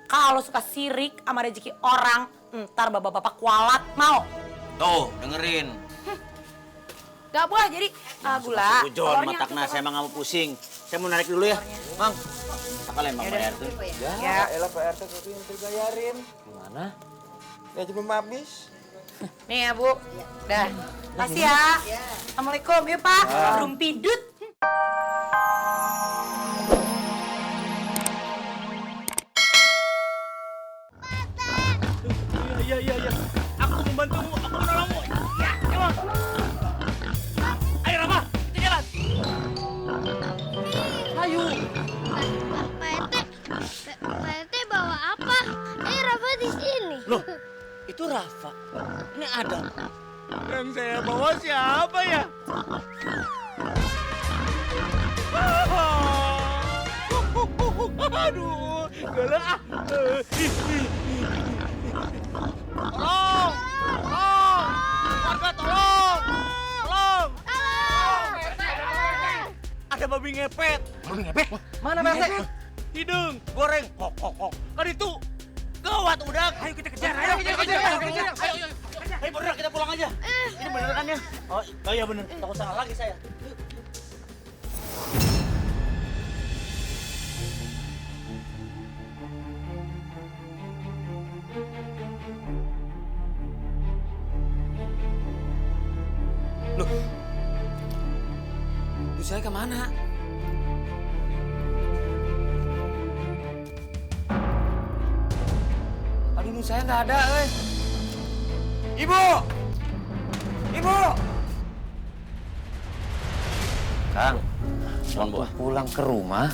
Kalau suka sirik sama rezeki orang, ntar bapak-bapak kualat, mau? Tuh, dengerin. Gak boleh, jadi gula. Ujon, matakna saya emang nggak mau pusing. Saya mau narik dulu ya. Mang, sekalian Bang Pak RT. Ya, elah Pak RT tapi yang terbayarin. Gimana? Ya belum habis. Nih ya, Bu. Dah. Kasih ya. Assalamualaikum. Yuk, Pak. Rumpidut. Iya. Aku membantumu, aku menolongmu. Ya, coba. Ayo, Rafa, kita jalan. Ayo. Pak RT bawa apa? Rafa di sini. Loh, itu Rafa. Ini Adam. Yang saya bawa siapa ya? Aduh, gelap. Tolong! Warga tolong! Ada babi ngepet. Babi ngepet? Mana, Pak RT? Hidung, goreng, kok. Kan itu gawat udah. Ayo kita kejar, ayo kejar. Ayo bener, kita pulang aja. Ini bener kan ya? Oh iya bener, takut salah lagi saya. Loh, Bu saya kemana? Aduh, Nu saya nggak ada, Ibu! Kang, Waktu pulang ke rumah,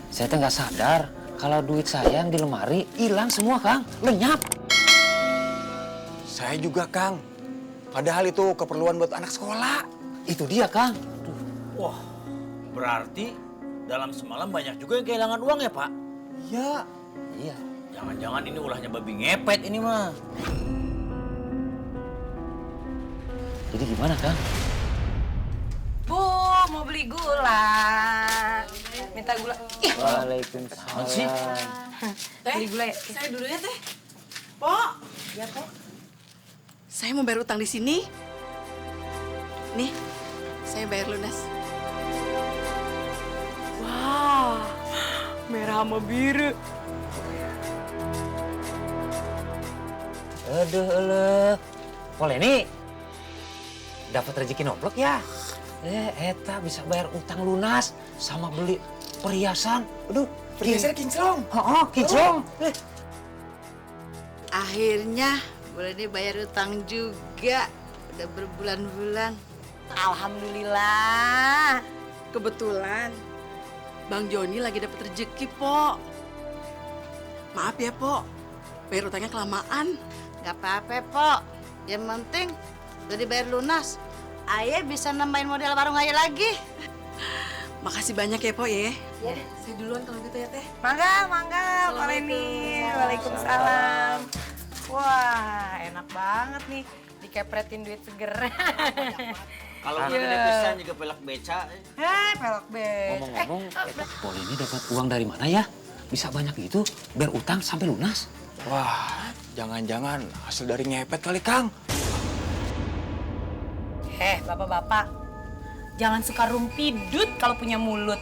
saya teh nggak sadar kalau duit saya yang di lemari hilang semua, Kang. Lenyap. Saya juga, Kang. Padahal itu keperluan buat anak sekolah. Itu dia, Kang. wah, berarti dalam semalam banyak juga yang kehilangan uang ya, Pak? Ya, Iya. Jangan-jangan ini ulahnya babi ngepet ini mah. Jadi gimana, Kang? Bu, mau beli gula. Minta gula. Ih, Waalaikumsalam. sih? beli gula ya. Saya dulu ya, Teh. Pok. Ya, Pok. Saya mau bayar utang di sini. Nih, saya bayar lunas. Wah, merah sama biru. Aduh, boleh nih. Dapat rezeki nomplok ya. Eta bisa bayar utang lunas sama beli perhiasan. Aduh, perhiasannya kinclong. kinclong. Akhirnya boleh nih bayar utang juga. Udah berbulan-bulan. Alhamdulillah. Kebetulan Bang Joni lagi dapat rezeki, Pok. Maaf ya, Pok. Bayar utangnya kelamaan. Gak apa-apa, Pok. Yang penting udah dibayar lunas. Ayah bisa nambahin model warung ayah lagi. Makasih banyak ya, Pok ya. Saya duluan kalau gitu ya, Teh. Mangga, Pak Leni. Waalaikumsalam. Wah, enak banget nih. Dikepretin duit seger. Kalau gede pisan juga pelak beca. Pelok be. Ngomong-ngomong, Pol ini dapat uang dari mana ya? Bisa banyak gitu, bayar utang sampai lunas. Wah, jangan-jangan hasil dari ngepet kali, Kang. Bapak-bapak. Jangan suka rumpidut kalau punya mulut.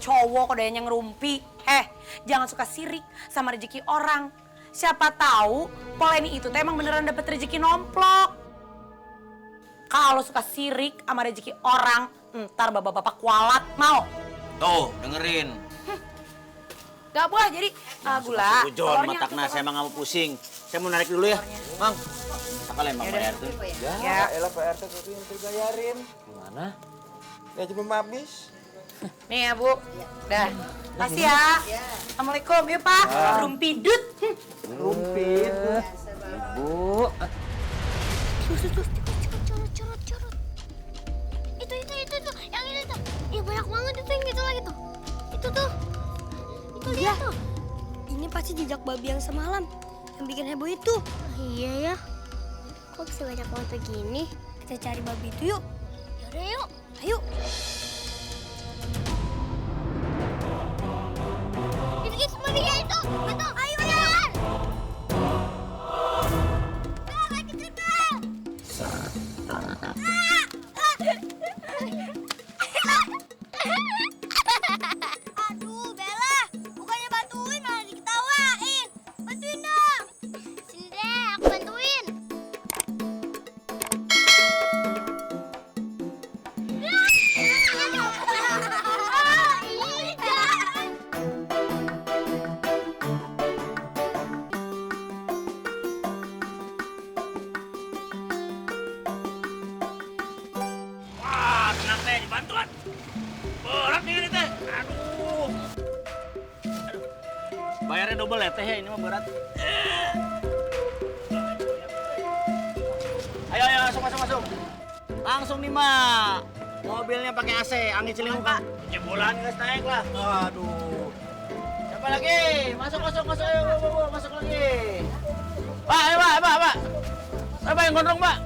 Cowok kok yang ngerumpi. Jangan suka sirik sama rezeki orang. Siapa tahu Poleni itu emang beneran dapet rezeki nomplok. Kalau suka sirik sama rezeki orang, ntar bapak-bapak kualat, mau? Tuh, dengerin. Gak boleh, jadi gula. Ujon, matakna saya emang nggak mau pusing. Saya mau narik dulu ya. Mang, sekalian Bang Pak RT. Ya, elah Pak RT tapi yang terbayarin. Gimana? Ya belum habis. Nih ya, Bu. Dah. Kasih ya. Assalamualaikum. Yuk, Pak. Rumpidut. Rumpit. Bu, Curut. Itu. Yang ini tuh. Ih, banyak banget itu yang gitu lagi tuh. Itu tuh. Itu dia tuh. Ini pasti jejak babi yang semalam. Yang bikin heboh itu. Iya ya. Kok bisa banyak banget begini? Kita cari babi itu yuk. Yaudah yuk. Ayo. Itu babinya itu. Ayo ya. PR-nya double ya teh ya, ini mah berat. Ayo, masuk. Langsung nih, Mak. Mobilnya pakai AC, angin ciliwung kan. Jebolan guys, naik lah. Waduh. Siapa lagi? Masuk, ayo, masuk lagi. Pak, ayo, Pak. Siapa yang gondrong, Pak?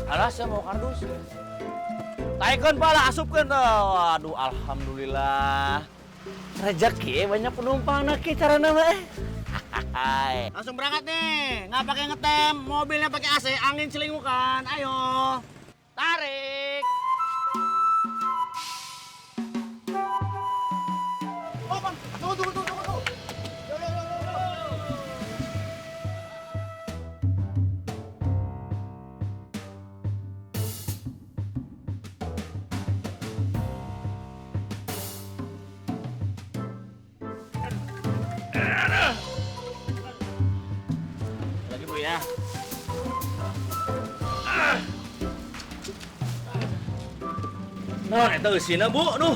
Alah, saya mau kardus. Taikon, Pak, lah, asupkan. Waduh, alhamdulillah. Rezeki banyak penumpang nak cara nama Langsung berangkat nih, nggak pakai ngetem, mobilnya pakai AC, angin celingukan. Ayo, tarik. Oh bang, tunggu. Lagi Bu ya. Nuhun eta eusina Bu, nuh.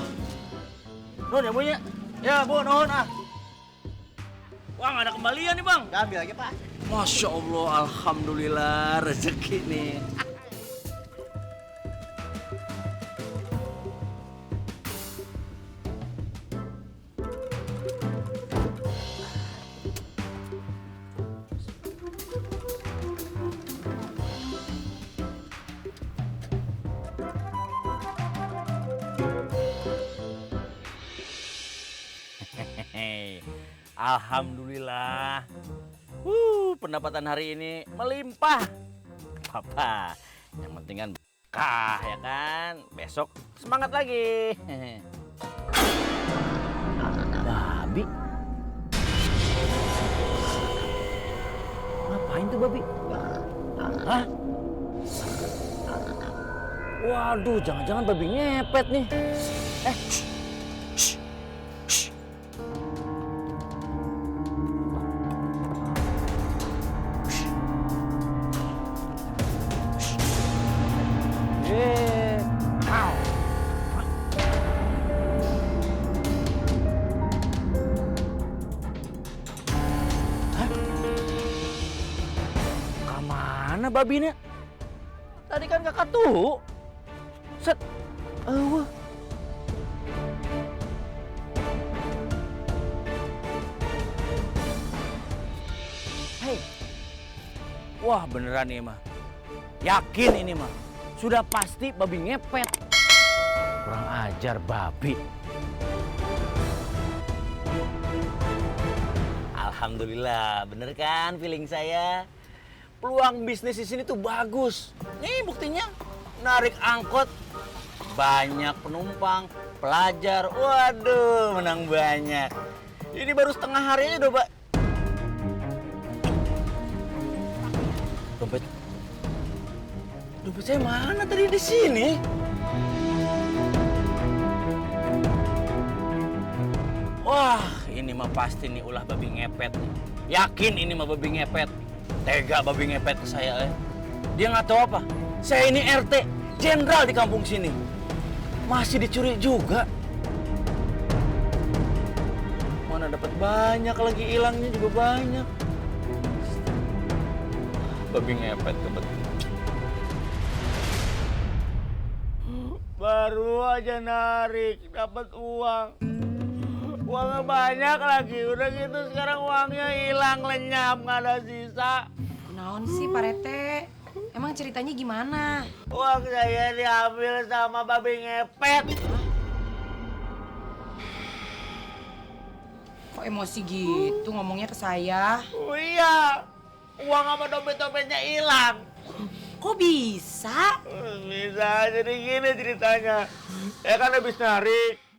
Nuhun ya Bu nya. Ya Bu, nuhun ah. Wah, nggak ada kembalian nih Bang. Ambil aja, Pak. Masya Allah, alhamdulillah rezeki nih. Alhamdulillah. Pendapatan hari ini melimpah. Papa, yang penting kan berkah ya kan. Besok semangat lagi. Babi. Ngapain tuh babi? Hah? Waduh, jangan-jangan babi ngepet nih. Mana babinya? Tadi kan kakak tuh. Set. Hei. Wah, beneran nih mah. Yakin ini mah. Sudah pasti babi ngepet. Kurang ajar babi. Alhamdulillah, bener kan feeling saya? Peluang bisnis di sini tuh bagus. Nih buktinya, narik angkot, banyak penumpang, pelajar. Waduh, menang banyak. Ini baru setengah hari aja udah, Pak. Dompet saya mana tadi di sini? Wah, ini mah pasti nih ulah babi ngepet. Yakin ini mah babi ngepet. Tega babi ngepet ke saya. Dia nggak tahu apa. Saya ini RT, jenderal di kampung sini. Masih dicuri juga. Mana dapat banyak lagi, hilangnya juga banyak. Babi ngepet kebetulan. Baru aja narik, dapat uang. Uangnya banyak lagi, udah gitu sekarang uangnya hilang lenyap, nggak ada sisa. Naon sih Pak Rete? Emang ceritanya gimana? Uang saya diambil sama babi ngepet. Kok emosi gitu ngomongnya ke saya? Oh iya, uang sama dompet-dompetnya hilang. Kok bisa? Bisa, jadi gini ceritanya. Ya kan habis narik.